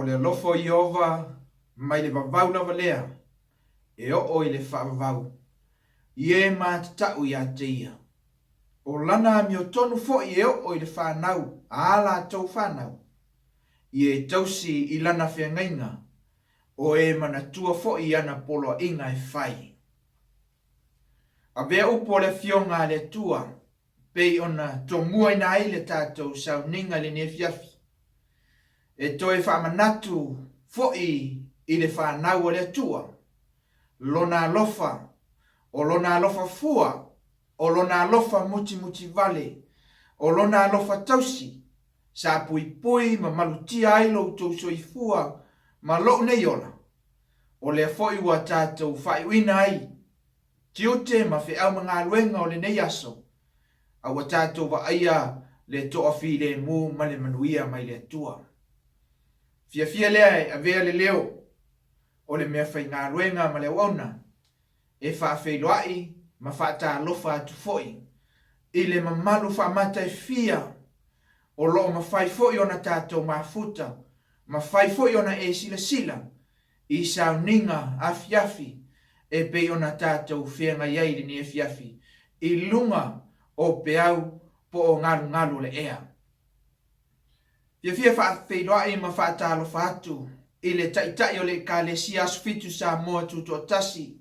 o le alofa o Ieova mai le vavau lava lea e oo i le faavavau, i e matatau iā te ia. O lana amiotonu foi e oo i le fanau a ā latou fanau, i e tausi i lana feagaiga, o e manatua foi i ana poloaiga e fai. Avea upu o le Afioga a le Atua pei ona tomuaina ai le tatou sauniga i lenei afiafi, e toe faamanatu foi i le fanau a le Atua, Lona alofa, o Lona alofa fua, o Lona alofa mutimutivale, o Lona alofa tausi, sa puipui ma malutia ai lo outou soifua ma lou nei ola, o lea foi ua tatou faaiuina ai tiute ma feau ma galuega o lenei aso, a ua tatou vaaia le toafilemu ma le manuia mai le Atua. Fiafia lea e avea le leo o le meafaigaluega ma le auauna e faafeiloai ma faatalofa atu foi i le mamalu faamata e fia o lo o mafai foi ona tatou mafuta, mafai foi ona e silasila i sauniga afiafi e pei ona tatou feagai ai i lenei afiafi i luga o peau po o galugalu o le ea. Fiafia faafeiloai ma faatalofa atu i le Taitai o le Ekalesia Aso Fitu Samoa Tutoatasi,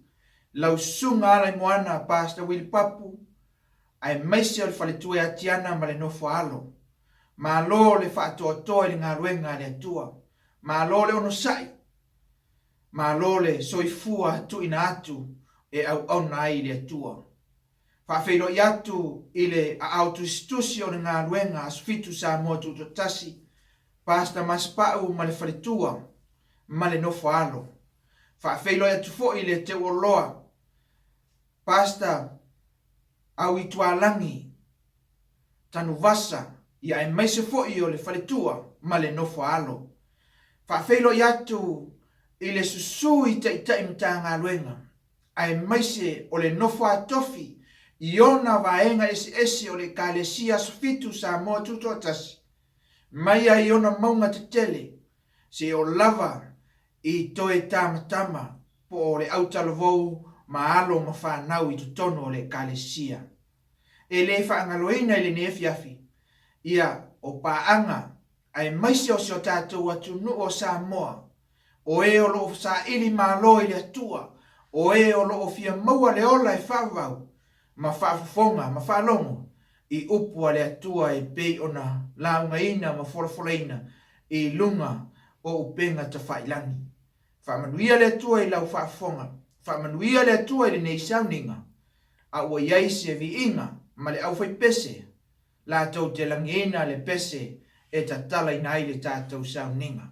lau Susuga Alaimoana Pastor Willie Papu, aemaise o le faletua ia Tiana ma le nofo a alo. Malo le faatoatoa i le galuega a le Atua. Malo le onosai. Malo le soifua tuuina atu e auauna ai i le Atua. Faafeiloai atu i le aao tusitusi o le galuega Aso Fitu Samoa Tutoatasi, Pastor Masepau ma le faletua ma le nofo a alo. Faafeiloai atu foi i le Teuoloa, Pastor Auitualagi Tanuvasa, ia aemaise foi o le faletua ma le nofo a alo. Faafeiloai atu i le susu i Taitai Matagaluega, aemaise o le nofo a tofi i ona vaega eseese o le Ekalesia Aso Fitu Samoa Tutoatasi, mai ai i ona mauga tetele, seia oo lava i toe tamatama po o le autalavou ma alo ma fanau i totonu o le Ekalesia. E le faagaloina i lenei afiafi, ia, o paaga aemaise o si o tatou atunuu o Samoa, o e o lo o saili malo i le Atua, o e o lo o fia maua le ola e faavavau ma faafofoga ma faalogo i upu a le Atua e pei ona laugaina ma folafolaina i luga o upega tafailagi. Faamanuia le Atua i lau faafofoga, faamanuia le Atua i lenei sauniga, a ua i ai se viiga ma le aufaipese latou te lagiina le pese e tatalaina ai le tatou sauniga.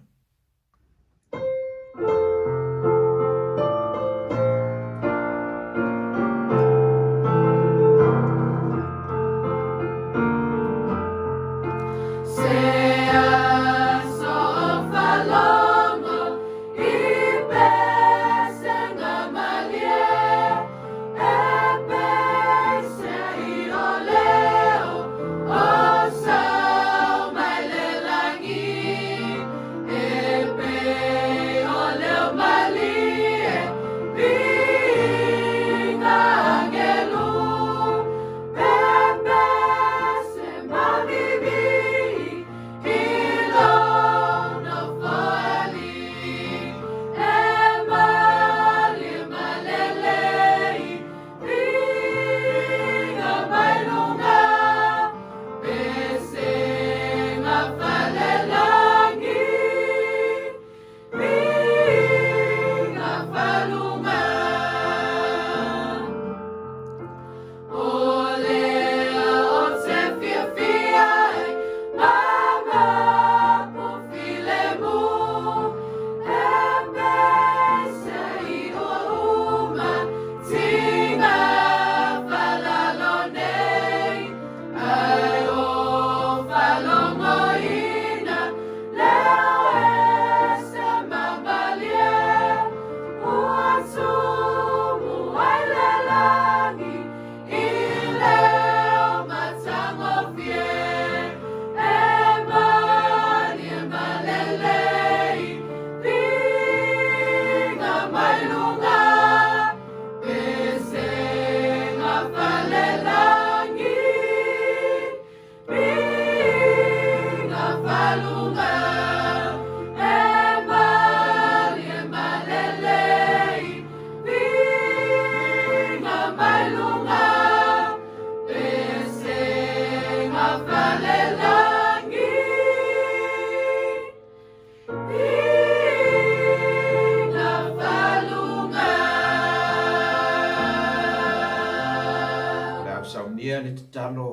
Saunia le tatalo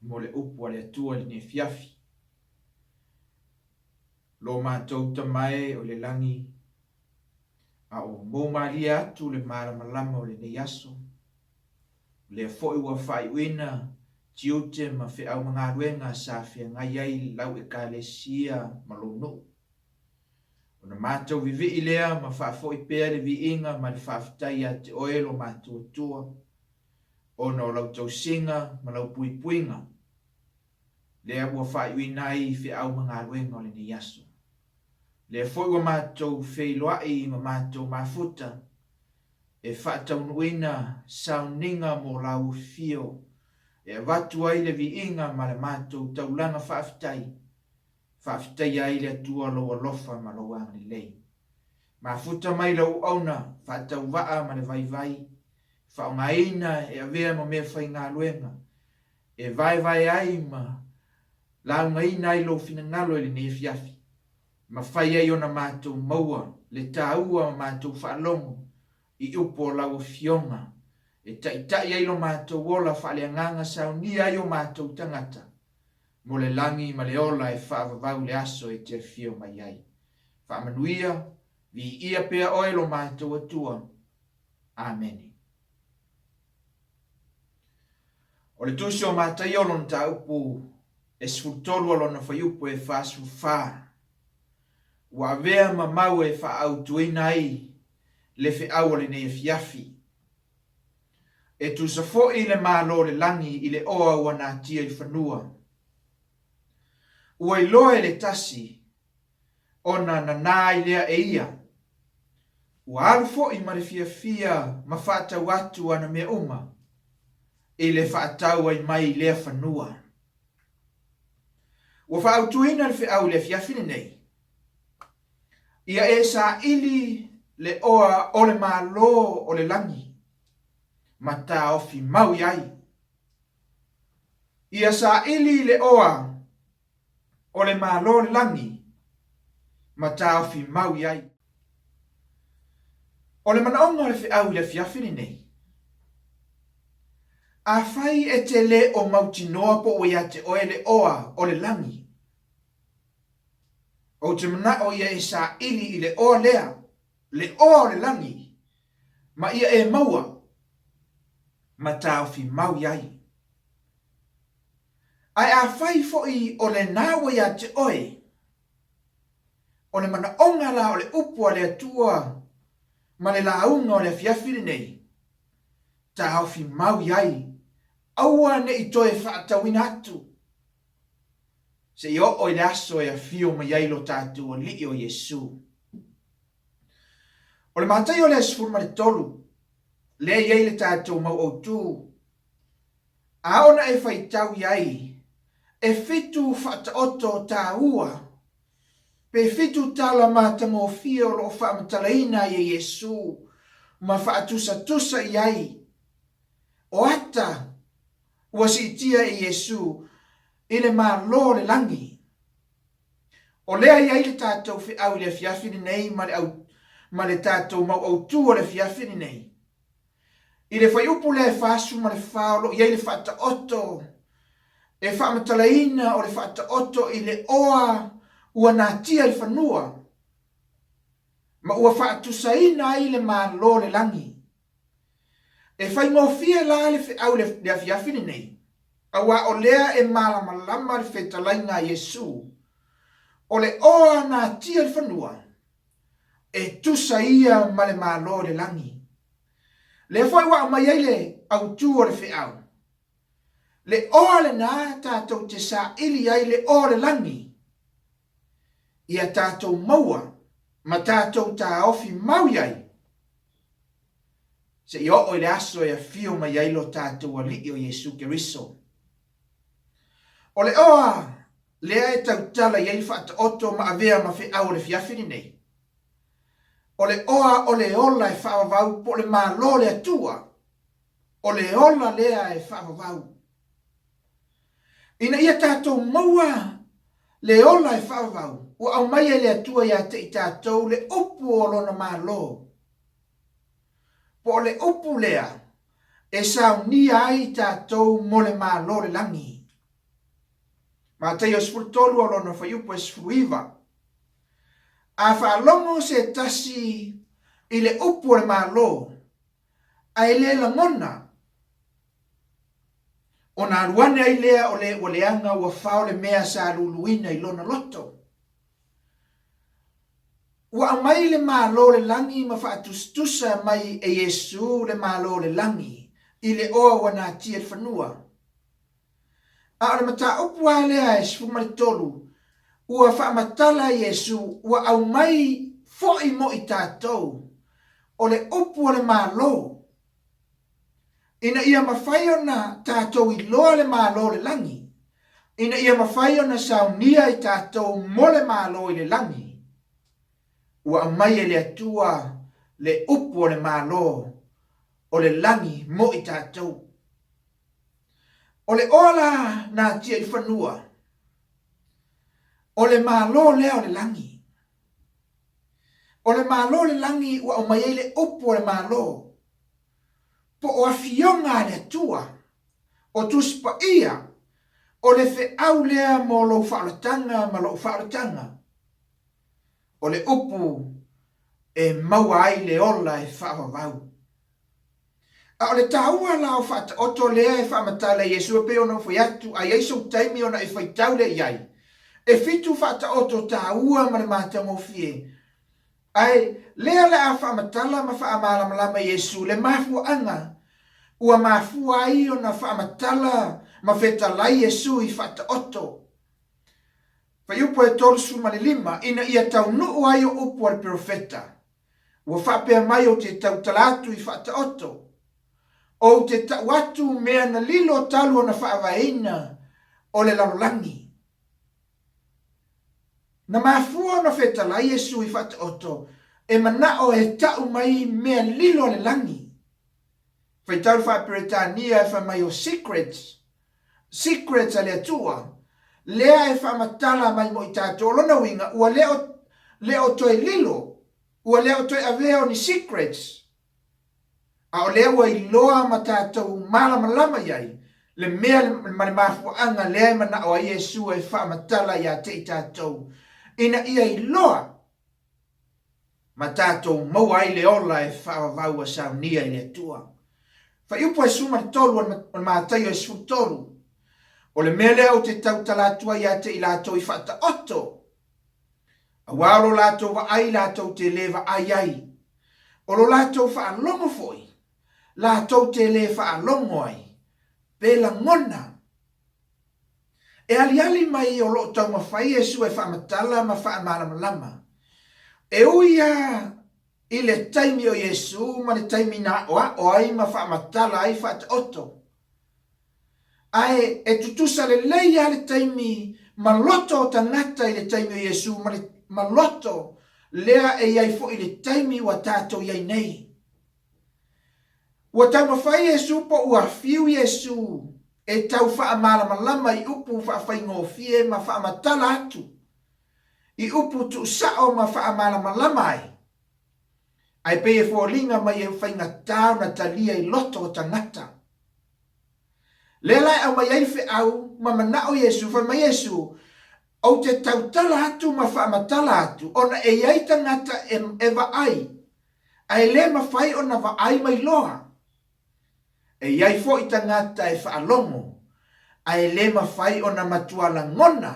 mo le upu a le Atua i lenei afiafi. Lo matou Tama e o i le lagi, a o mou malie atu le malamalama o lenei aso, o lea foi ua faaiuina tiute ma feau ma galuega sa feagai ai lau Ekalesia ma lou nuu. Ona matou vivii lea ma faafoi pea le viiga ma le faafetai ia te Oe lo matou Atua, ona o lau tausiga ma lau puipuiga, lea ua faaiuina ai i feau ma galuega o lenei aso. Lea foi ua matou feiloai ma matou mafuta e faataunuuina sauniga mo lau afio e avatu ai le viiga ma le matou taulaga faafetai Faafetaia ai le Atua lou alofa ma lou agalelei. Mafuta mai lau auauna faatauvaa ma le vaivai, faaaogaina e avea ma mea faigaluega, e vaevae ai ma laugaina ai lou finagalo i lenei afiafi, ma fai ai ona matou maua le taua ma matou faalogo i upu o lau Afioga, e taitai ai lo matou ola faaleagaga saunia ai o matou tagata mo le lagi ma le ola e faavavau i le aso e te afio mai ai. Faamanuia, viia pea oe lo matou Atua. Amene. O le Tusi o Mataio o lona mataupu e 13 a lona fuaiupu e 44, ua avea ma mau e faaautuina ai le feau o lenei afiafi. E tusa foi le Malo o le lagi i le oa ua natia i fanua. Ua iloa e le tasi, ona nanā ai lea e ia. Ua alu foi ma le fiafia ma faatau atu ana mea uma i le faatau ai mai i lea fanua. Ua faaautuina le feau i le afiafi lenei. Ia e saili le oa o le Malo o le lagi ma taofi mau i ai. Ia saili le oa o le Malo o le lagi ma taofi mau i ai. O le manaoga o le feau i le afiafi lenei, afai e te le o mautinoa po ua ia te oe le oa o le lagi, Ou te manao ia e saili i le oa lea, le oa o le lagi, ma ia e maua ma taofi mau i ai. Ae afai foi o lena ua ia te oe, o le manaoga la o le upu a le Atua ma le lauga o le afiafi lenei, taofi mau i ai, aua ne i toe faatauina atu. Seia oo i le aso e afio mai ai lo tatou Alii o Iesu. O le Mataio lea 13, lea e i ai le tatou mau autu, a ona e faitau i ai, e fitu faataoto taua, pe fitu tala matagofie o lo o faamatalaina ai e Iesu ma faatusatusa i ai o ata Ua siitia e Iesu i le Malo o le lagi. O lea e i ai le tatou feau i le afiafi lenei ma le au, ma le tatou mau autu o le afiafi lenei. I le fuaiupu lea e 44 o lo o i ai le faataoto e faamatalaina o le faataoto i le oa ua natia i fanua ma ua faatusaina ai le Malo o le lagi. E faigofie la le feau i le afiafi lenei, auā o lea e malamalama le fetalaiga a Iesu, o le oa natia i le fanua, e tusa ia ma le Malo i le lagi. Lea foi ua aumai ai le autu o le feau, le oa lena tatou te saili ai le oa o le lagi, ia tatou maua ma tatou taofi mau i ai, seia oo i le aso e afio mai ai lo tatou Alii o Iesu Keriso. O le oa lea e tautala i ai le faataoto ma avea ma feau o le fiafi lenei, o le oa o le ola e faavavau po o le Malo o le Atua, o le ola lea e faavavau. Ina ia tatou maua le ola e faavavau, ua aumai e le Atua ia te i tatou le upu o Lona Malo. Po o le upu lea e saunia ai tatou mo le Malo o le lagi. Mataio 13 o lona fuaiupu e 19. A faalogo se tasi i le upu o le Malo, ae le lagona, ona alu ane ai lea o le ua leaga ua fao le mea sa luluina i lona loto. Ua aumai le Malo o le lagi ma faatusatusa mai e Iesu le Malo o le lagi i le oa ua natia i le fanua. A o le mataupu lava lea e 13, ua faamatala Iesu ua aumai foi mo i tatou, o le upu o le Malo, ina ia mafai ona tatou iloa le Malo o le lagi, ina ia mafai ona saunia i tatou mo le Malo i le lagi. Ua aumai e le Atua le upu o le Malo o le lagi mo i tatou. O le oa la natia i fanua, o le Malo lea o le lagi. O le Malo o le lagi ua aumai ai le upu o le Malo, po o Afioga a le Atua, o Tusi Paia, o le feau lea mo lou faaolataga ma lou faaolataga. O le upu e maua ai le ola e faavavau. A o le taua la o faataoto lea e faamatala e Iesu e pei ona ou fai atu, a i ai sou taimi ona e faitau lea i ai. E fitu faataoto taua ma le matagofie. Ae lea o le a faamatala ma faamalamalama e Iesu le mafuaaga ua mafua ai ona faamatala ma fetalai Iesu i faataoto. Fuaiupu e 35, ina ia taunuu ai o upu a le perofeta. Ua faapea mai ou te tautala atu i faataoto. Ou te tau atu mea na lilo talu ona faavaeina o le lalolagi. Na mafua ona fetalai Iesu i faataoto e manao e tau mai mea lilo a le lagi. Faitau le faa-Peretania e fai mai o secrets, secrets a le Atua, lea e faamatala mai mo i tatou. O lona uiga, ua le o, le o toe lilo, ua le o toe avea o ni secrets, a o lea ua iloa ma tatou malamalama i ai le mea ma le mafuaaga lea e manao ai Iesu e faamatala ia te i tatou, ina ia iloa ma tatou maua ai le ola e faavavau ua saunia i le Atua. Fuaiupu e 13 o le Mataio e 13, O le mea lea ou te tautala atu ai ia te i latou i faataoto, aua o lo latou vaai latou te le vaai ai, o lo latou faalogo foi latou te le faalogo ai, pe lagona. E aliali mai o lo o taumafai Iesu e faamatala ma faamalamalama. E ui lava i le taimi o Iesu ma le taimi na aʻoaʻo ai ma faamatala ai faataoto, ae e tutusa lelei lava le taimi ma loto o tagata i le taimi o Iesu ma le ma loto lea e i ai foi i le taimi ua tatou i ai nei. Ua taumafai Iesu po ua fiu Iesu e tau faamalamalama i upu faafaigofie ma faamatala atu i upu tuusao ma faamalamalama ai, ae pei e foliga mai e faigata ona talia i loto o tagata. Lea la e aumai ai le feau ma manao Iesu, fai mai Iesu, Ou te tautala atu ma faamatala atu ona e i ai tagata e, e vaai, ae le mafai ona vaai ma iloa. E i ai foi tagata e faalogo, ae le mafai ona matua lagona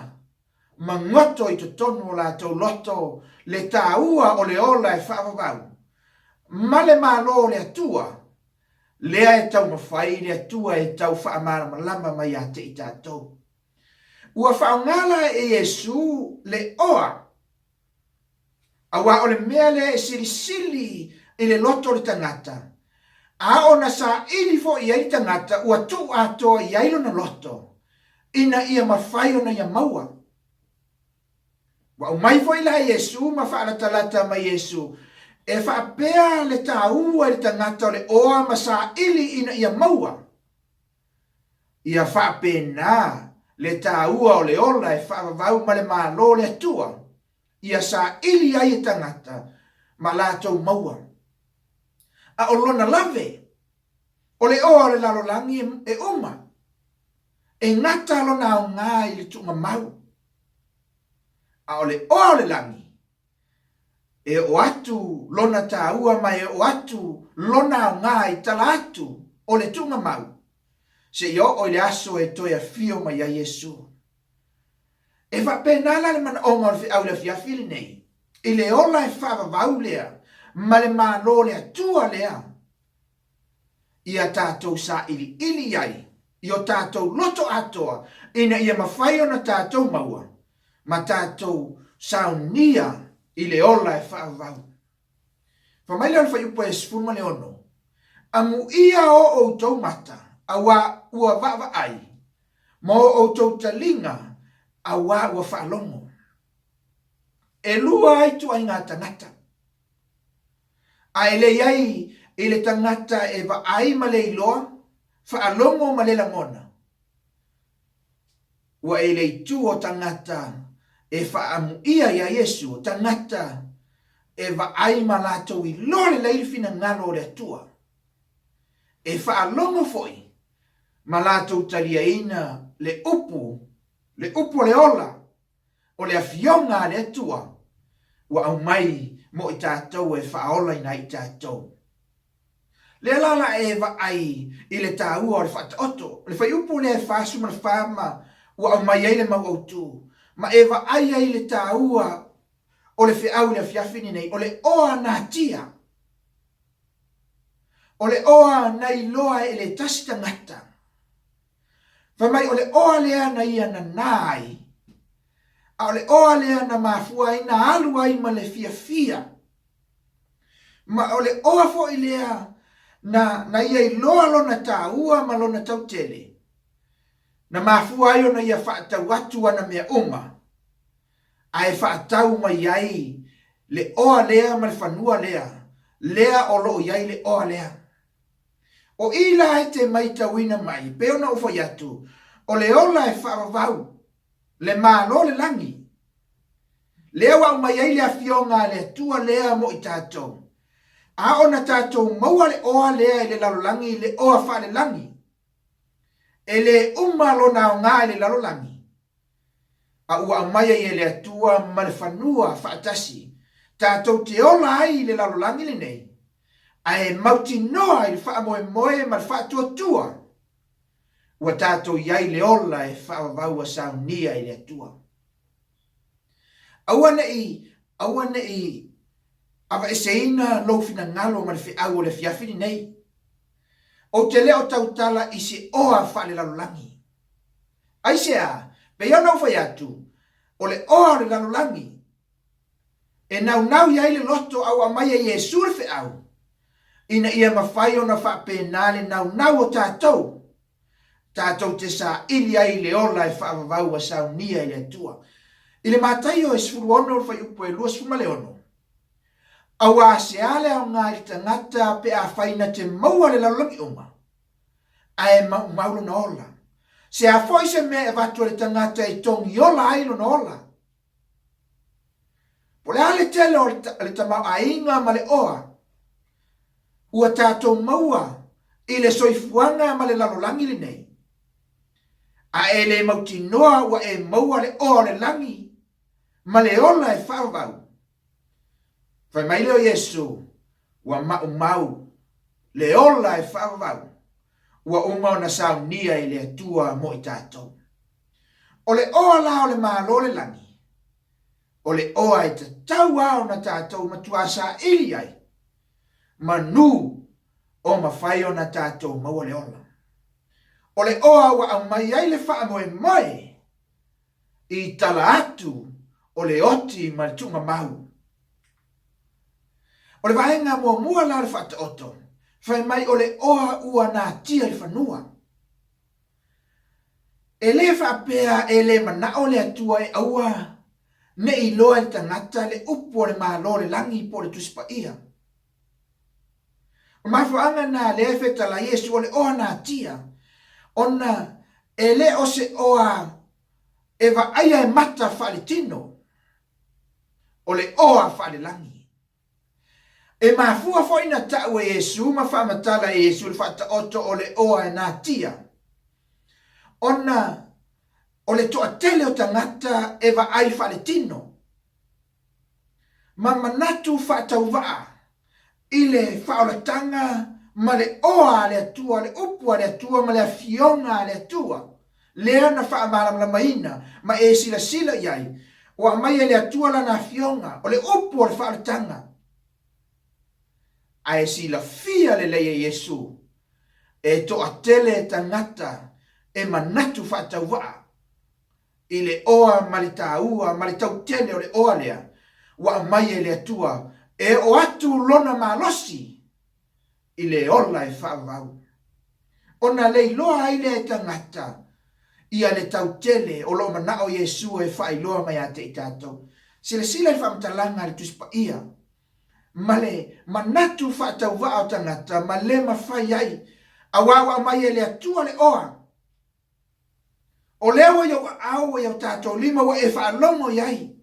ma goto i totonu o latou loto le taua o le ola e faavavau ma le Malo o le Atua, lea e taumafai le Atua e tau faamalamalama mai ia te i tatou. Ua faaaoga la e Iesu le oa Aua o le mea lea e silisili i le loto o le tagata, a ona saili foi i ai le tagata ua tuu atoa i ai lona loto, ina ia mafai ona ia maua. Ua aumai foi la Iesu ma faalatalata mai Iesu, e faapea le taua i le tagata o le oa ma saili ina ia maua. Ia faapena le taua o le ola e faavavau ma le Malo o le Atua. ia saili ai e tagata ma latou maua. A o lona lave, O le oa o le lalolagi e uma, e gata lona aoga i le tuugamau. A o le oa o le lagi, e oo atu lona taua ma e oo atu lona aoga i tala atu o le tuugamau, seia oo i le aso e toe afio mai ai Iesu. E faapena la le manaoga o le feau i le afiafi lenei, i le ola e faavavau lea ma le Malo o le Atua lea ia tatou sailiili i ai i o tatou loto atoa ina ia mafai ona tatou maua ma tatou saunia i le ola e faavavau. Fai mai lea o le fuaiupu e 16, Amuia o outou mata, auā ua vaavaai, ma o outou taliga, auā ua faalogo. Elua ai ituaiga tagata. A e le i ai i le tagata e vaai ma le iloa, faalogo ma le lagona, ua e le itu o tagata e faaamuia iā Iesu, o tagata e vaai ma latou iloa lelei le finagalo o le Atua, e faalogo foi ma latou taliaina le upu, le upu o le ola, o le Afioga a le Atua ua aumai mo i tatou e faaolaina ai i tatou. Lea la la e vaai i le taua o le faataoto, le fuaiupu lea e 44 ma ua aumai ai le mau autu, ma e vaai ai i le taua o le feau i le afiafi lenei, o le oa natia. O le oa na iloa e le tasi tagata. Fai mai o le oa lea na ia nanā ai, a o le oa lea na mafua ai na alu ai ma le fiafia. Ma o le oa foi lea na, na ia iloa lona taua ma lona tautele, na mafua ai ona ia faatau atu ana mea uma, ae faatau mai ai le oa lea ma le fanua lea, lea o lo o i ai le oa lea. O i la e te maitauina mai, pei ona ou fai atu, o le ola e faavavau, le Malo o le lagi, lea ua aumai ai le Afioga a le Atua lea mo i tatou. A ona tatou maua le oa lea i le lalolagi, le oa faalelagi, e le uma lona aoga i le lalolagi, a ua aumai ai e le Atua ma le fanua faatasi, tatou te ola ai i le lalolagi lenei, ae mautinoa i le faamoemoe ma le faatuatua, ua tatou i ai le ola e faavavau ua saunia i le Atua. Aua ne i, aua ne i aveeseina lou finagalo ma le feau o le afiafi lenei. Ou te le o tautala i se oa faalelalolagi. Aisea? Pei ona ou fai atu, o le oa o le lalolagi e naunau i ai le loto a ua aumai e Iesu le feau, ina ia mafai ona faapena le naunau o tatou, tatou te saili ai i le ola e faavavau ua saunia i le Atua. I le Mataio e 16 le fuaiupu e 26, Auā se a le aoga i le tagata pe afai na te maua le lalolagi uma, ae maumau lona ola. Se a foi se mea e avatu e le tagata e togi ola ai lona ola? Po o le a le tele o le tamaoaiga ma le oa ua tatou maua i le soifuaga ma le lalolagi lenei, a e le mautinoa ua e maua le oa o le lagi ma le ola e faavavau, fai mai lea o Iesu, Ua maumau le ola e faavavau, ua uma ona saunia e le Atua mo i tatou. O le oa la o le Malo o le lagi, o le oa e tatau lava ona tatou matuā saili ai, manu o mafai ona tatou maua le ola. O le oa ua aumai ai le faamoemoe i tala atu o le oti ma le tuugamau. O le vaega muamua la o le faataoto, fai mai o le oa ua natia i le fanua. E le faapea e le manao le Atua e aua ne i iloa e le tagata le upu o le Malo o le lagi po o le Tusi Paia. O le mafuaaga lena lea e fetalai Iesu o le oa natia, ona e le o se oa e vaaia e mata faaletino, o le oa faalelagi. E mafua foi na ta'u e Iesu ma faamatala e Iesu le faataoto o le oa e natia, ona o le toatele o tagata e vaai faaletino ma manatu faatauvaa i le faaolataga ma le oa a le Atua, le upu a le Atua ma le afioga a le Atua, lea na faamalamalamaina ma e silasila i ai, ua aumai e le Atua Lana afioga, o le upu o le faaolataga. Ae silafia lelei e Iesu, e toatele tagata e manatu faatauvaa i le oa ma le taua ma le tautele o le oa lea ua aumai e le Atua e oo atu lona malosi i le ola e faavavau. Ona le iloa ai lea e tagata ia le tautele o lo o manao Iesu e faailoa mai ia te i tatou. Silasila i le faamatalaga a le Tusi Paia ma le manatu faatauvaa o tagata ma le mafai ai, aua ua aumai e le Atua le oa. O lea ua i ou aao, ua i o tatou lima, ua e faalogo i ai.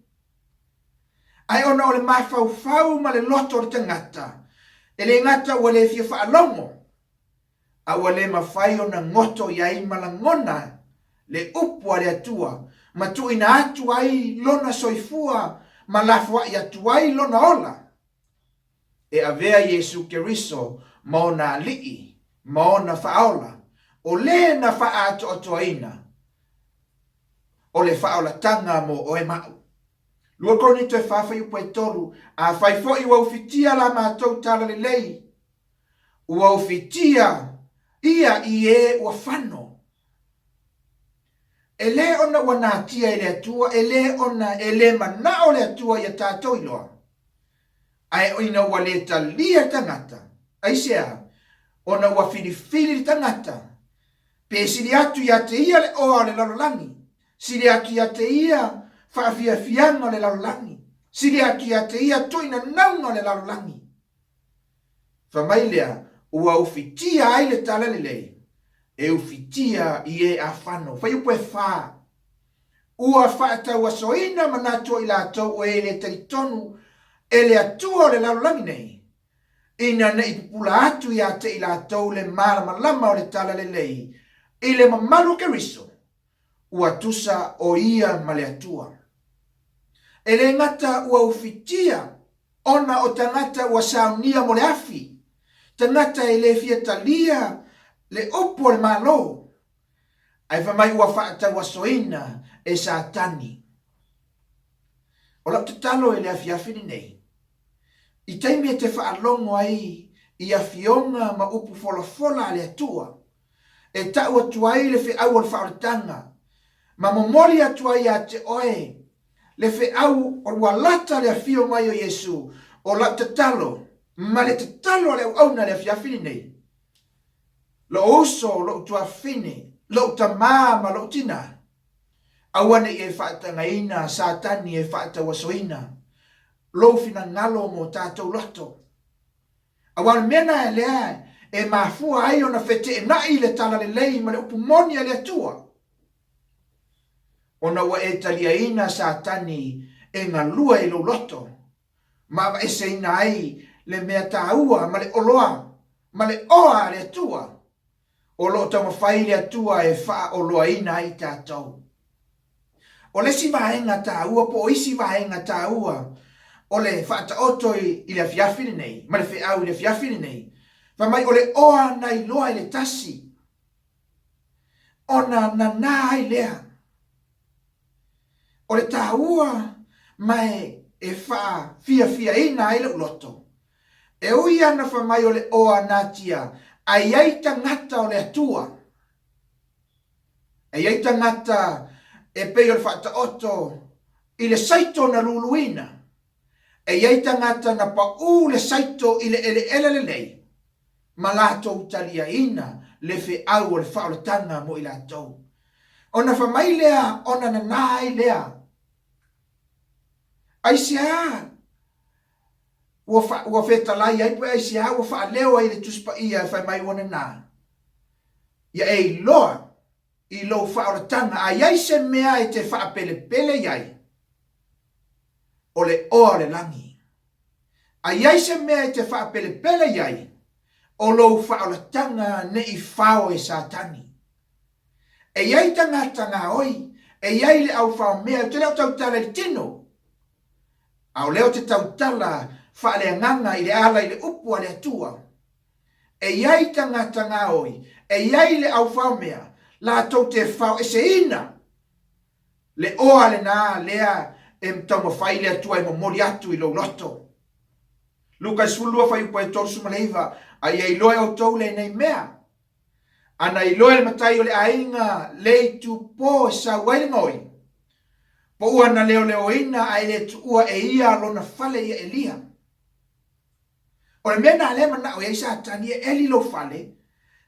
Ae ona o le mafaufau ma le loto o le tagata, e le gata ua le fia faalogo, a ua le mafai ona goto i ai ma lagona le upu a le Atua ma tuuina atu ai lona soifua ma lafoai atu ai lona ola. E avea Iesu Keriso ma ona alii ma ona faaola, o le na faaatoatoaina o le faaolataga mo oe ma au. Lua Korinito e fa fuaiupu e tolu, Afai foi ua ufitia la matou talalelei, ua ufitia ia i e ua fano. E le ona ua natia e le Atua, e le ona e le manao le Atua ia tatou iloa, Ae ina ua le talia le tagata, aisea? Ona ua filifili le tagata, pe sili atu ia te ia le oa o le lalolagi, sili atu ia te ia faafiafiaga o le lalolagi, sili atu ia te ia tuinanauga o le lalolagi. Fai mai lea, ua ufitia ai le talalelei, e ufitia i e afano. Fuaiupu e fa. Ua faatauasoina manatu o i latou o e le talitonu e le Atua o le lalolagi nei, ina ne i pupula atu ia te i latou le malamalama o le talalelei i le mamalu o Keriso, ua tusa o ia ma le Atua. E le gata ua ufitia ona o tagata ua saunia mo le afi, tagata e le fia talia le upu o le Malo, Ae fai mai ua faatauasoina e Satani. O lau tatalo i le afiafi lenei, i taimi e te faalogo ai i afioga ma upu folafola a le Atua, e tau atu ai le feau o le faaolataga, ma momoli atu ai ia te oe le feau ua lata le afio mai o Iesu, o lau tatalo ma le tatalo a le auauna i le afiafi lenei, Lou uso, lou tuafafine, lou tamā ma lou tinā, aua ne i e faatagaina Satani e faatauasoina lou finagalo mo tatou loto. Aua o le mea na lea e mafua ai ona feteenai le talalelei ma le upu moni a le Atua, ona ua e taliaina Satani e galue i lou loto ma aveeseina ai le mea taua ma le oloa ma le oa a le Atua, o lo o taumafai le Atua e faaoloaina ai i tatou. O le isi vaega taua po o isi vaega taua o le faataoto i le afiafi lenei ma le feau i le afiafi lenei, fai mai o le oa na iloa i le tasi ona nanā ai lea. O le taua ma e faafiafiaina ai lou loto. E ui ana fai mai o le oa natia, ae i ai tagata o le Atua. E i ai tagata e pei o le faataoto i le saito na luluina. E i ai tagata na paʻū le saito i le eleele lelei ma latou taliaina le feau o le faaolataga mo i latou. Ona fai mai lea ona nanā ai lea, Aisea ua, fa, ua fetalai ai pe aisea ua faaleo ai le Tusi Paia e fai mai ua nanā? Ia e iloa i lou faaolataga a i ai se mea e te faapelepele i ai, o le oa o le lagi. A i ai se mea e te faapelepele i ai, o lou faaolataga ne i fao e Satani. E i ai tagata gaoi, e i ai le au faomea, ou te le o tautala i le tino, a o lea ou te tautala faaleagaga i le ala i le upu a le Atua. E i ai tagata gaoi, e i ai le au faomea, latou te faoeseina le oa lena lea e taumafai le Atua e momoli atu i lou loto. Luka 12 fuaiupu e 39, A ia iloa e outou lenei mea, Ana iloa e le matai o le aiga le itupo e sau ai le gaoi, po ua na leoleoina ae le tuua e ia lona fale ia Elia. O le mea na lea manao i ai Satani e eli lou fale,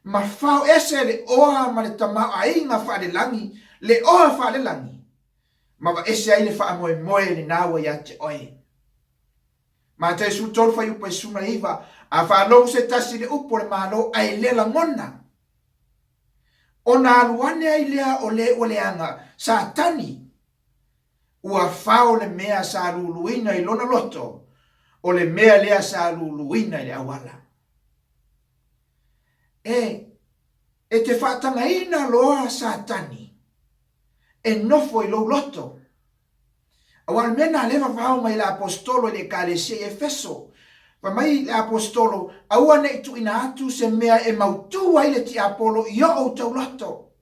ma fao ese le oa ma le tamaoaiga faalelagi, le oa faalelagi, ma vaese ai le faamoemoe lena ua ia te oe. Mataio 13 fuaiupu e 19, A faalogo se tasi i le upu o le Malo ae le lagona, ona alu ane ai lea o le ua leaga, Satani, ua fao le mea sa luluina i lona loto, o le mea lea sa luluina i le auala. E, e te faatagaina loa Satani e nofo i lou loto. Aua o le mea lena lea e vavao mai e le Aposetolo i le Ekalesia i Efeso. Fai mai le Aposetolo, Aua ne i tuuina atu se mea e mautū ai le tiapolo i o outou loto.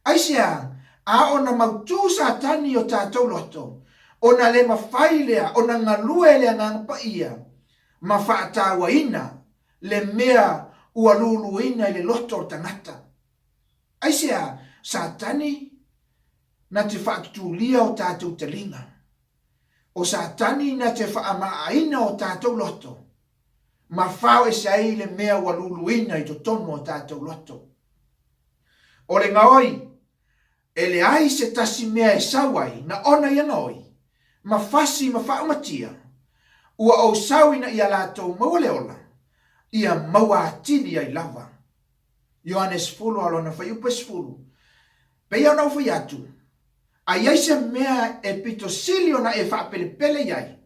Aisea? A ona mautū Satani i o tatou loto, ona le mafai lea ona galue le Agaga Paia ma faatauaina le mea ua luluina i le loto o le tagata. Aisea? Satani na te faatutulia o tatou taliga. O Satani na te faamaaina o tatou loto, ma fao ese ai le mea ua luluina i totonu o tatou loto. O le gaoi, e leai se tasi mea e sau ai na ona ia gaoi, ma fasi ma faaumatia, ua ou sau ina ia latou maua le ola, ia maua atili ai lava. Ioane 10 a lona fuaiupu e 10. Pei ona ou fai atu, a i ai se mea e pito sili ona e faapelepele i ai,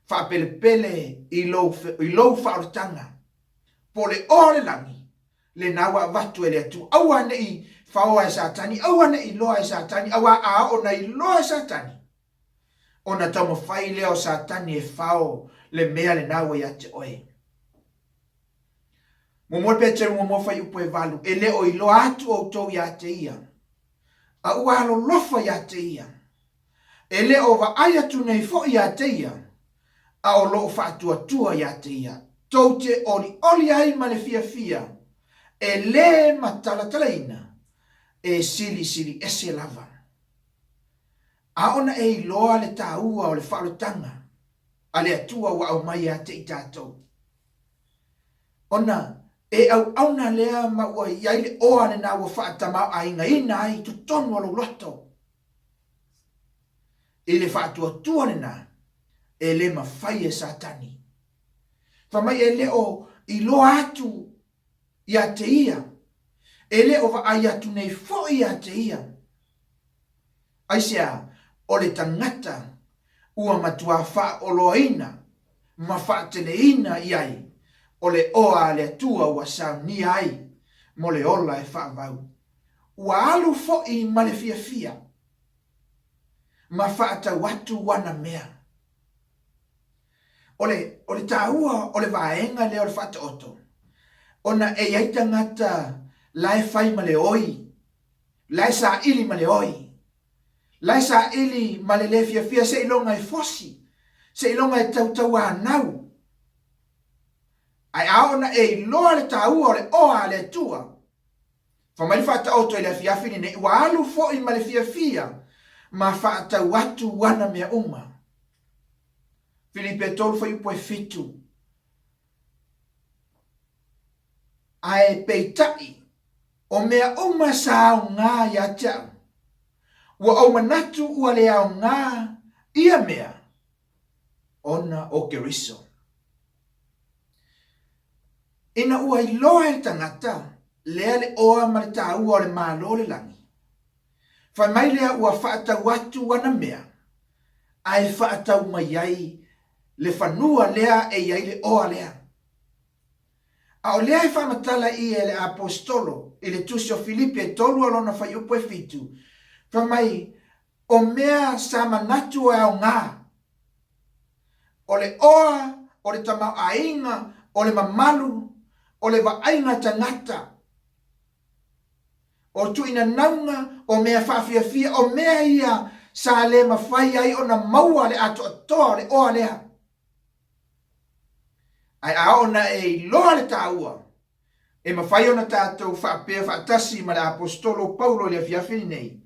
faapelepele i lou, i lou faaolataga, po o le oa o le lagi, lena ua avatu e le Atua. Aua ne i faoa e Satani, aua ne i iloa e Satani, aua a oo na iloa e Satani, ona taumafai lea o Satani e fao le mea lena ua ia te oe. Muamua Peteru muamua fuaiupu e valu, e le o iloa atu outou ia te ia, a ua alolofa ia te ia. E le o vaai atu nei foi ia te ia, a o loo faatuatua ia te ia. Tou te olioli ai ma le fiafia, e le matalatalaina, e silisili ese lava. A ona e iloa le taua o le faaolotaga a le Atua ua aumai ia te i tatou. Ona e auauna lea ma ua i ai le oa lena ua faatamaoaigaina ai i totonu o lou loto. I le faatuatua lena, e le mafai e Satani. Fai mai e le o iloa atu ia te ia, e le o vaai atu nei foi ia te ia. Aisea? O le tagata ua matua faaoloaina ma faateleina i ai o le oa a le Atua ua saunia ai mo le ola e faavau. Ua alu foi ma le fiafia ma faatau atu ana mea. O le, o le taua o le vaega lea o le faataoto, ona e i ai tagata la e fai ma le oi, la e saili ma le oi, la e saili ma le le fiafia seiloga e fosi, seiloga e tautauanau. Ae a oo ona e iloa le taua o le oa a le Atua, fai mai le faataoto i le afiafi lenei, ua alu foi ma le fiafia ma faatau atu ana mea uma. Filipe 3 fuaiupu e 7. Ae peitai, o mea uma sa aoga ia te au, ua ou manatu ua le aoga ia mea ona o Keriso. Ina ua iloa e le tagata lea le oa ma le taua o le Malo o le lagi, fai mai lea ua faatau atu ana mea, ae faatau mai ai. le fanua lea e i ai le oa lea. A o lea e faamatala i e le Aposetolo i le Tusi o Filipi e tolu a lona fuaiupu e fitu, fai mai, O mea sa manatu e aoga, o le oa, o le tamaoaiga, o le mamalu, o le vaaiga tagata, o tuuinanauga, o mea faafiafia, o mea ia sa le mafai ai ona maua le atoatoa o le oa lea. Ae a oo ina e iloa le taua, e mafai ona tatou faapea faatasi ma le Aposetolo o Paulo i le afiafi lenei,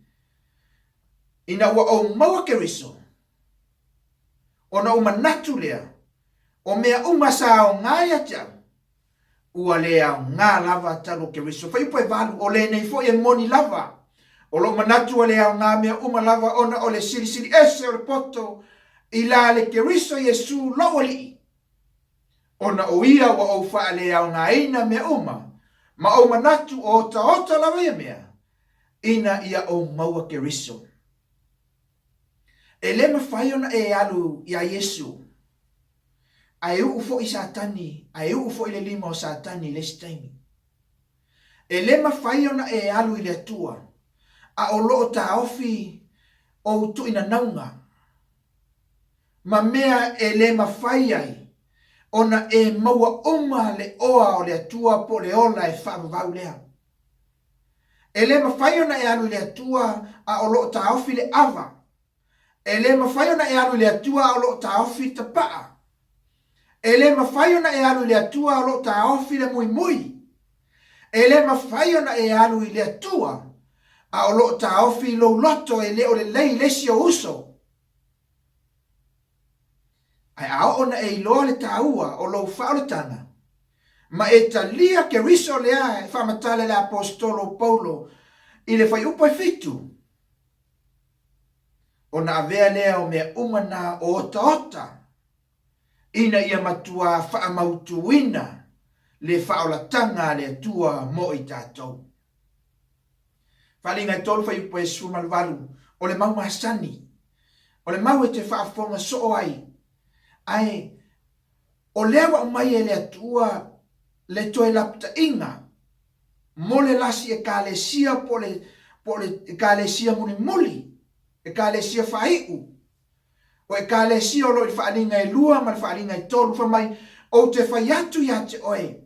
Ina ua ou maua Keriso, ona ou manatu lea, o mea uma sa aoga ia te au, ua le aoga lava talu o Keriso. Fuaiupu e valu, o lenei foi e moni lava. O lou manatu ua le aoga mea uma lava ona o le silisili ese o le poto i la le Keriso Iesu lou Alii, ona o ia ua ou faaleaogaina mea uma, ma ou manatu o otaota lava ia mea, ina ia ou maua Keriso. E le mafai ona e alu iā Iesu, ae uu foi Satani, ae uu foi le lima o Satani i le isi taimi. E le mafai ona e alu i le Atua, a o lo o taofi ou tuuinanauga ma mea e le mafai ai ona e maua uma le oa o le Atua po o le ola e faavavau lea. E le mafai ona e alu i le Atua a o lo o taofi le ava. E le mafai ona e alu i le Atua a o lo o taofi le tapaa. E le mafai ona e alu i le Atua a o lo o taofi le muimui. E le mafai ona e alu i le Atua a o lo o taofi lou loto e le o lelei i le isi ou uso. Ae a oo ina e iloa le taua o lou faaolataga, ma e talia Keriso lea e faamatala e le Aposetolo o Paulo i le fuaiupu e fitu, ona avea lea o mea uma na o otaota ina ia matuā faamautuina le faaolataga a le Atua mo i tatou. Faaaliga e tolu fuaiupu e 18, o le mau masani, o le mau e te faafofoga soo ai, ae o lea ua aumai e le Atua le toe lapataiga mo le lasi Ekalesia po o le, po o le Ekalesia mulimuli, Ekalesia faaiu, o Ekalesia o lo o i le faaaliga e lua ma le faaaliga e tolu, fai mai, Ou te fai atu ia te oe,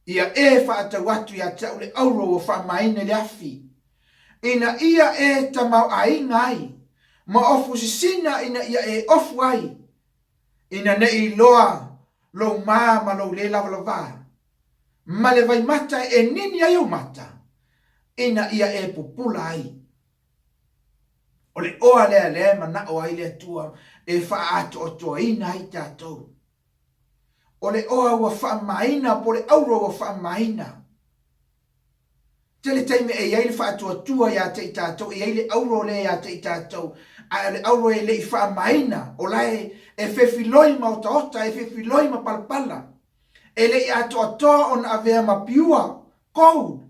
ia e faatau atu ia te au le auro ua faamaina i le afi, ina ia e tamaoaiga ai, ma ofu sisina ina ia e ofu ai, ina ne i iloa lou mā ma lou le lavalavā, ma le vaimata e nini ai ou mata, ina ia e pupula ai. O le oa lea lea e manao ai le Atua e faaatoatoaina ai tatou. O le oa ua faamamaina po o le auro ua faamamaina. Tele taimi e i ai le faatuatua ia te i tatou, e i ai le auro lea ia te i tatou, ae o le auro e le i faamamaina, o la e e fefiloi ma otaota, e fefiloi ma palapala. E le i atoatoa ona avea ma pure gold.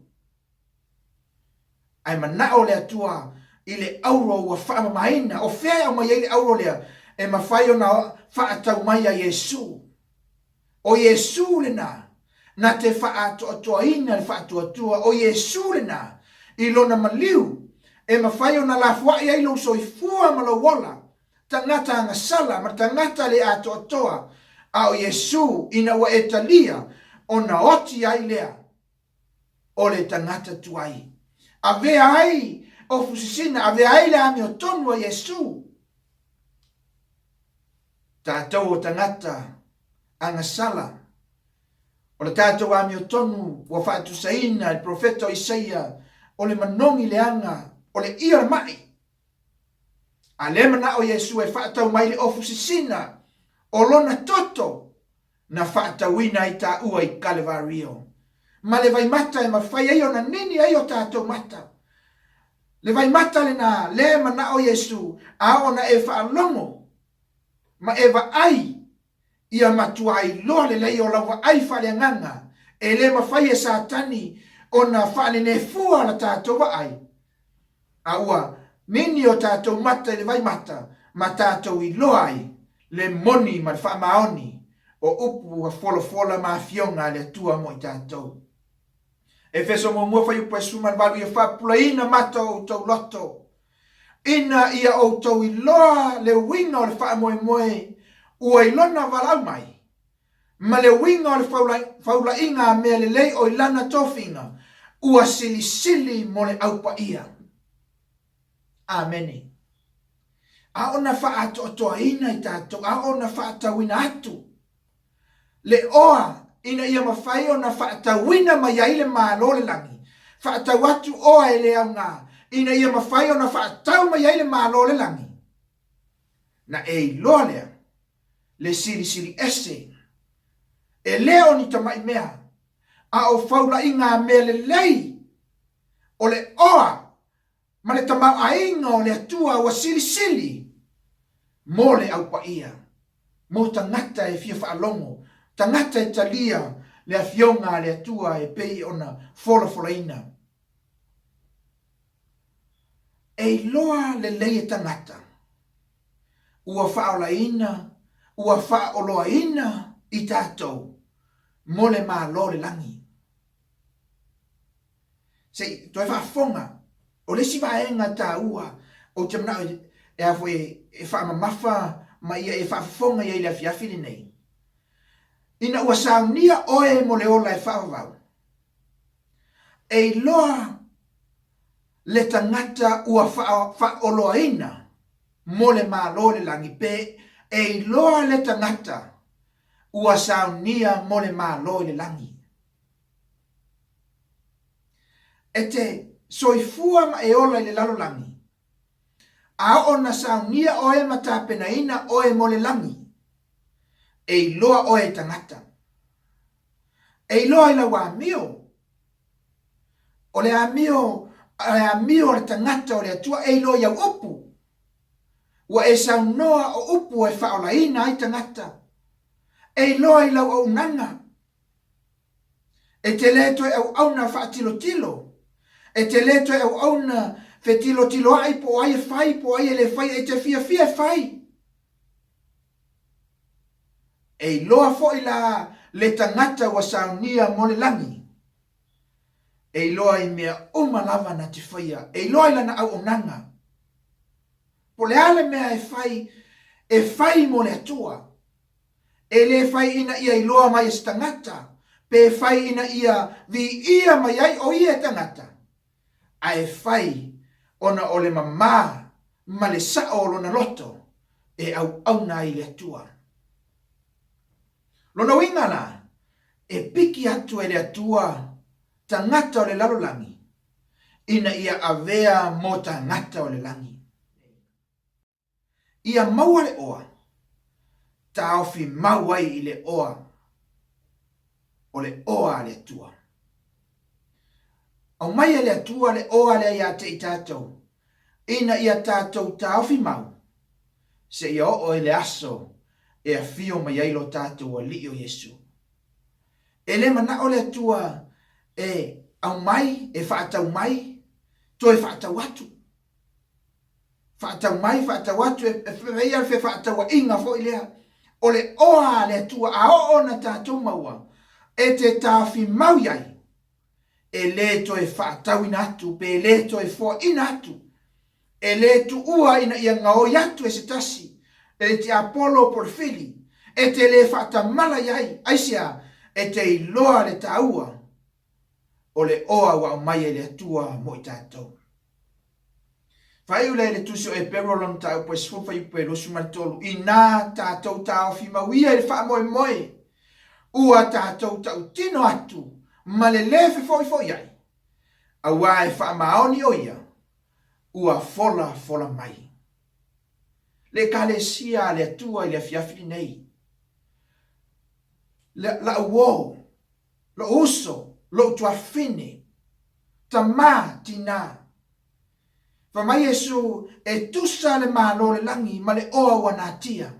Ae manao le Atua i le auro ua faamamaina. O fea e aumai ai le auro lea? E mafai ona faatau mai ia Iesu. O Iesu lena na te faaatoatoaina le faatuatua. O Iesu lena i lona maliu e mafai ona lafoai ai lou soifua ma lou ola, tagata agasala ma tagata le atoatoa, a o Iesu ina ua e talia ona oti ai lea o le tagata tuai. Avea ai o fusisina, avea ai le amiotonu a Iesu. Tatou o tagata agasala, o le tatou amiotonu ua faatusaina e le profeta o Isaia o le manogi leaga o le ia o le ma'i. A lea manao Iesu e faatau mai le ofu sisina o lona toto na faatauina ai taua i Kalevario, ma le vaimata e mafai ai ona nini ai o tatou mata. Le vaimata lena lea e manao Iesu a ona e faalogo ma e vaai ia matua iloa lelei o lau vaai faaleagaga e le mafai e Satani ona faanenefua la tatou vaai, a ua nini o tatou mata i le vaimata ma tatou iloa ai. le moni ma le faamaoni o upu ua folafola ma afioga a le Atua mo i tatou. Efeso muamua fuaiupu e 18 Ia faapupulaina mata o outou loto, ina ia outou iloa le uiga o le faamoemoe ua i lona valaau mai, ma le uiga o le faulaiga a mea lelei o i lana tofiga ua silisili mo le Au Paia. Amene. A o na faaatoatoaina i tatou, a o na faatauina atu le oa ina ia mafai ona faatauina mai ai le Malo o le lagi, faatau atu oa e le aoga ina ia mafai ona faatau mai ai le Malo o le lagi. Na e iloa lea le silisili ese, e le o ni tamai mea, a o faulaiga a mea lelei o le oa ma le tamaoaiga o le Atua ua silisili mo le Au Paia, mo tagata e fia faalogo, tagata e talia le Afioga a le Atua e pei ona folafolaina. E iloa lelei e tagata ua faaolaina, ua faaoloaina i tatou mo le Malo o le lagi. Se i toe faafofoga, o le isi vaega taua ou te manao e a foi e faamamafa ma ia e faafofoga i ai i le afiafi lenei. Ina ua saunia oe mo le ola e faavavau, e iloa le tagata ua faaoloaina mo le Malo o le lagi pe e iloa le tagata ua saunia mo le Malo i le lagi. E te soifua ma e ola i le lalolagi, a oo na saunia oe ma tapenaina oe mo le lagi, e iloa oe e tagata. E iloa i lau amio. O le amio, le amio a le tagata o le Atua e iloa i au upu. Ua e saunoa o upu e faaolaina ai tagata. E iloa i lau auaunaga. E te lē toe auauna faatilotilo. E te lē toe auauna fetilotiloaʻi po o ai e fai po o ai e lē fai, e te fiafia e fai. E iloa foi la le tagata ua saunia mo le lagi. E iloa i mea uma lava na te faia, e iloa i lana auaunaga. Po o le a le mea e fai, e fai mo le Atua. E lē fai ina ia iloa mai e se tagata, pe fai ina ia viia mai ai o ia e tagata, ae fai ona o le mamā ma le saʻo o lona loto e auauna ai i le Atua. Lona uiga la, e piki atu e le Atua tagata o le lalolagi ina ia avea mo tagata o le lagi. Ia maua le oa, taofi mau ai i le oa o le oa a le Atua. Aumai e le Atua le oa lea ia te i tatou, ina ia tatou taofi mau, seia oo i le aso e afio mai ai lo tatou Alii o Iesu. E le manao le Atua e aumai, e faatau mai, toe faatau atu. Faatau mai, faatau atu, e faia le fefaatauaiga foi lea. O le oa a le Atua a oo ona tatou maua, e te taofimau i ai, e le toe faatauina atu pe le toe foaina atu, e le tuua ina ia gaoi atu e se tasi, e le tiapolo po o le fili, e te le faatamala i ai, aisea? E te iloa le taua o le oa ua aumai e le Atua mo i tatou. Faaiu lea i le Tusi o Eperu o lona mataupu e 10 fuaiupu e 23, Inā tatou taofi mau ia i le faamoemoe, ua tatou tautino atu ma le lē fefoifoiai, auā e faamaoni ʻo ia, ua folafola mai. Le Ekalesia a le Atua i le afiafi lenei, la'u uō, Lou uso, lou tuafafine, tamā, tinā. Fai mai Iesu, E tusa le Malo o le lagi ma le oa ua natia.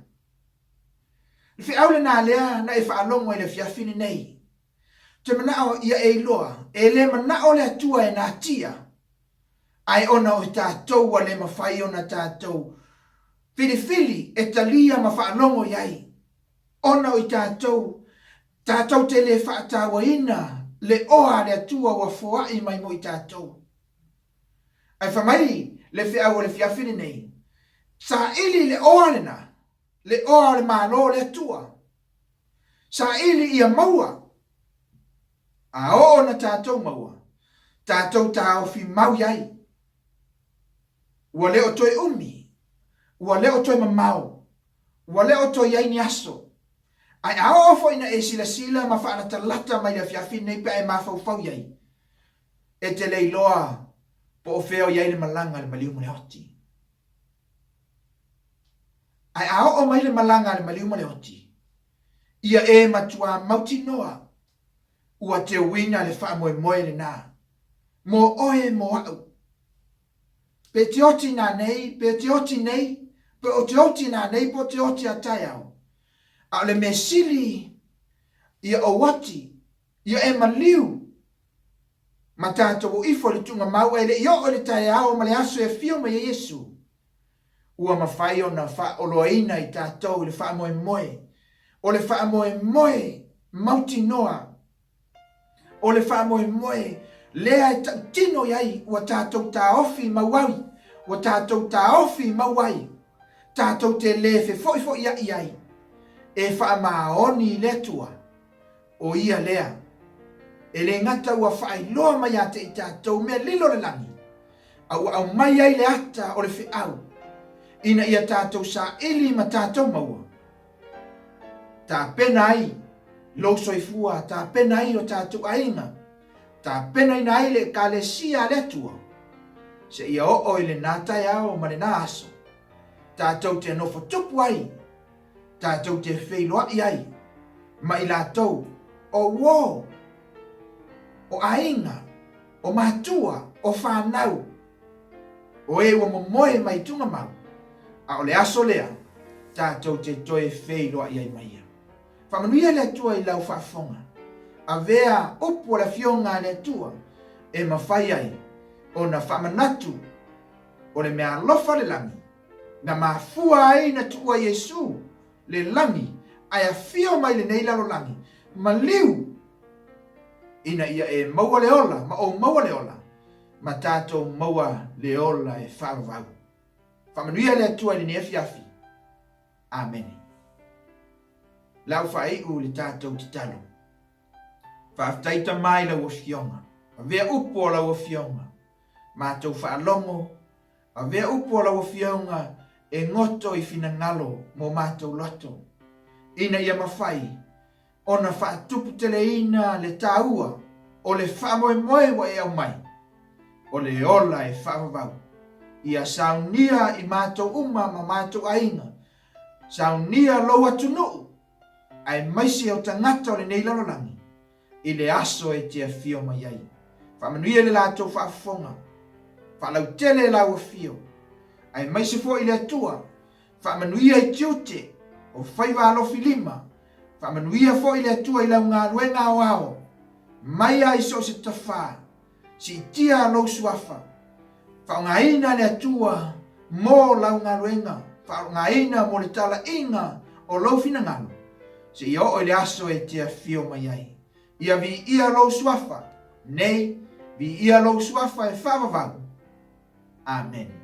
Le feau lenā lea na e faalogo i le afiafi lenei. Te manao ia e iloa, e le manao le Atua e natia, ae ona o tatou ua le mafai ona tatou. Filifili e talia ma faalogo i ai, ona o i tatou, tatou te le faatauaina le oa a le Atua ua foai mai mo i tatou. Ae fai mai le feau o le fiafi lenei, Saili le oa lena, le oa o le Malo o le Atua. Saili ia maua, a oo na tatou maua, tatou taofi mau i ai. Ua le o toe umi, ua le o toe mamao, ua le o toe i ai ni aso. Ae a oo foi ina e silasila ma faalatalata mai le afiafi nei pe a e mafaufau i ai, e te le iloa po o fea o i ai le malaga a le maliu ma le oti. Ae a oo mai le malaga a le maliu ma le oti, ia e matuā mautinoa ua teuina le faamoemoe lenā mo oe mo a'u. Pe te oti nanei, pe te oti nei, pe o te oti nanei po o te oti a taeao. A o le mea sili ia ou oti, ia e maliu ma tatou o ifo i le tuugamau ae le i oo i le taeao ma le aso e afio mai ai Iesu, ua mafai ona faaoloaina i tatou i le faamoemoe, o le faamoemoe mautinoa. O le faamoemoe lea e tautino i ai ua tatou taofi mau ai, ua tatou taofi mau ai, tatou te lē fefo'ifo'ia'i ai, e faamaoni i le Atua, o Ia lea. E lē gata ua faailoa mai ia te i tatou mea lilo o le lagi, a ua aumai ai le ata o le feau, ina ia tatou saili ma tatou maua. Tapena ai lou soifua, tapena ai o tatou aiga, tapenaina ai le Ekalesia a le Atua, seia oo i lenā taeao ma lenā aso, tatou te nofo tupu ai, tatou te feiloaʻi ai ma i latou o uō, o aiga, o matua, o fanau, O e ua momoe mai tugamau, a o le aso lea tatou te toe feiloai ai ma ia. Faamanuia le Atua i lau faafofoga. Avea upu o le Afioga a le Atua e mafai ai ona faamanatu o le meaalofa o le lagi, na mafua ai na tuua Iesu le lagi ae afio mai lenei lalolagi maliu ina ia e maua le ola ma ou maua le ola ma tatou maua le ola e faavavau. Faamanuia le Atua i lenei afiafi. Amene. Lau faaiu le tatou tatalo. Faafetai Tama i lau Afioga. Avea upu o lau Afioga. Matou faalogo. Avea upu o lau Afioga e goto i finagalo mo matou loto, ina ia mafai ona faatuputeleina le taua o le faamoemoe ua e aumai, o le ola e faavavau. Ia saunia i matou uma ma matou aiga, saunia lou atunuu, aemaise o tagata o lenei lalolagi, i le aso e te afio mai ai. Faamanuia le latou faafofoga, faalautele lau afio, aemaise foi le Atua Faamanuia i tiute o faiva alofi lima, faamanuia foi le Atua i lau galuega aoao, mai a i so o se tafā, siitia lou suafa. Faaaogaina le Atua mo lau galuega, faaaogaina mo le talaiga o lou finagalo, seia oo i le aso e te afio mai ai. Ia viia lou suafa, nei, viia lou suafa e faavavau. Amene.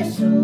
Iesu.